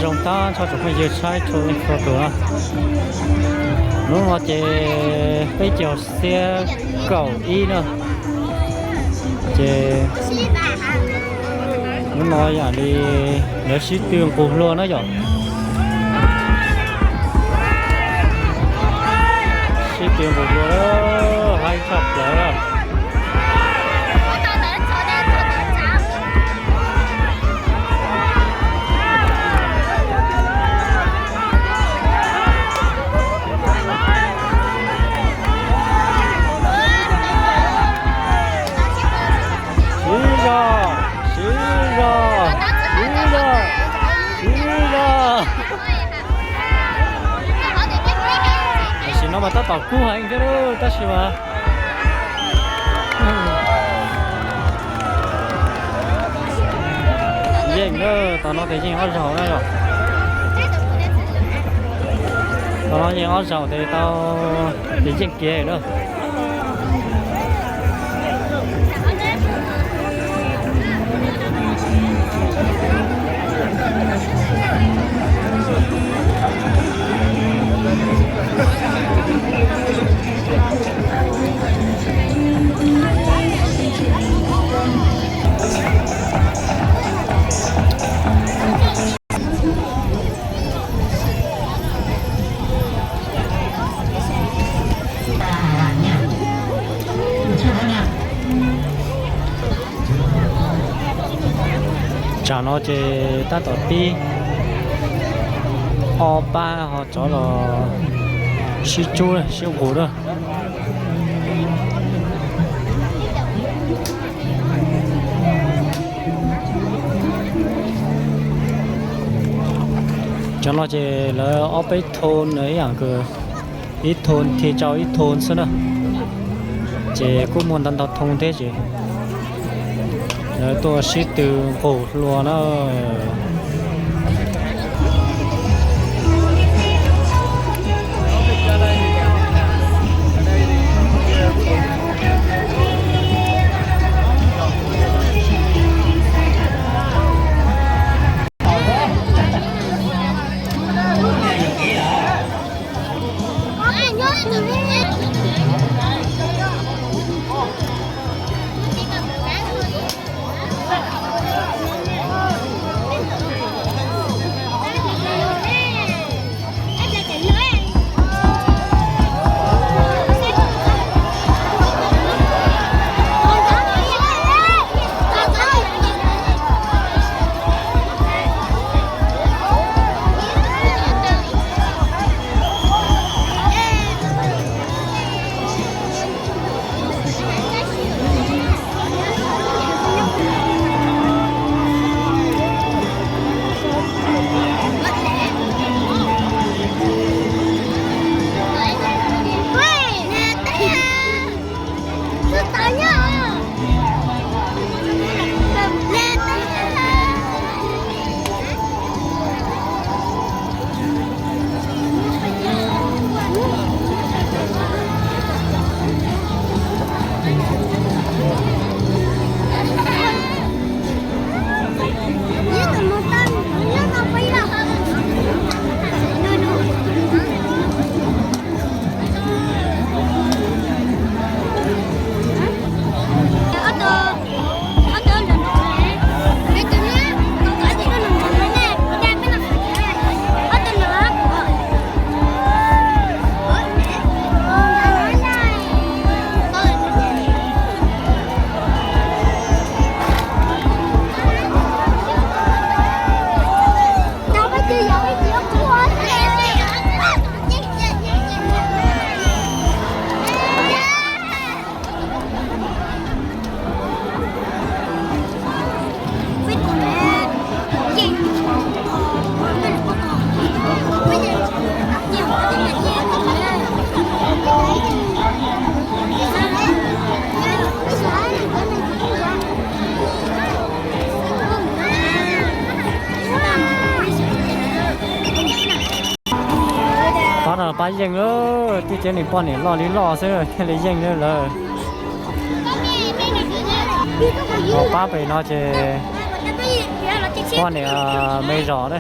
Zoo tag nrho tsoom phooj ywg saib txhua leej txhua tus na. Hnub no ces peb caug xiab kaum ib na, ces hnub no yam li lawv sib tw nqus hlua na yom. Sib tw nqus hlua, haib tshaj plaws. Siv zog, siv zog, siv zog, siv zog. Tam sim no mas tab tom kub heev thiab tab sis mas yeej, tau no ces yeej ob zaug na yom. Tau no yeej ob zaug ces tau, ces yeej kiag na. Tsam no ces tab tom pib ob pab ho rov los sib tsub sib nqus na. Cov no ces lawv ob peb thoo ib yam, ib thoo thiaj tsau ib thoo xwb na. Ces kuj muaj ntau ntau thoo thiab ces lawv tuaj sib tw nqus hlua na. Pab no pab yeej lawm, twb cev nws poj niam loj li loj xwb thiaj li yeej lawm. Pab pem no ces poj niam me zos na.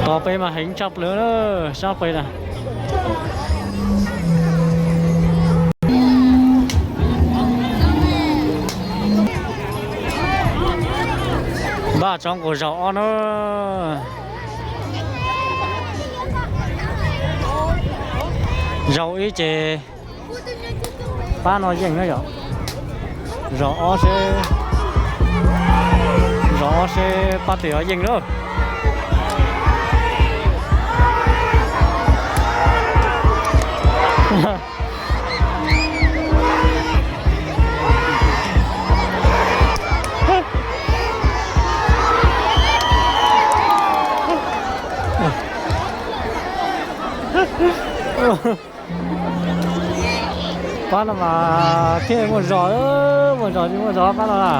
Tos peb mas heev tshaj plaws na, sab pem na. Npaj tso nkaus zaum ob na. Zaum ib ces pab no yeej na yom. Zaum ob seb, zaum ob seb pab twg yuav yeej na. Pab no mas thiaj muaj zog, muaj zog tsis muaj zog pab no na.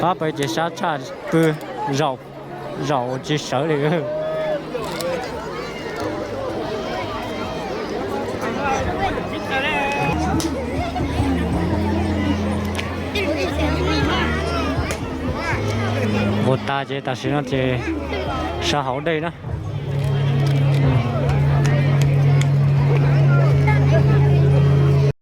Pab pem ces sab tshaj pw, zaum, zaum tsis sawv li. Nqus tag ces tam sim no ces sab hauv dej na.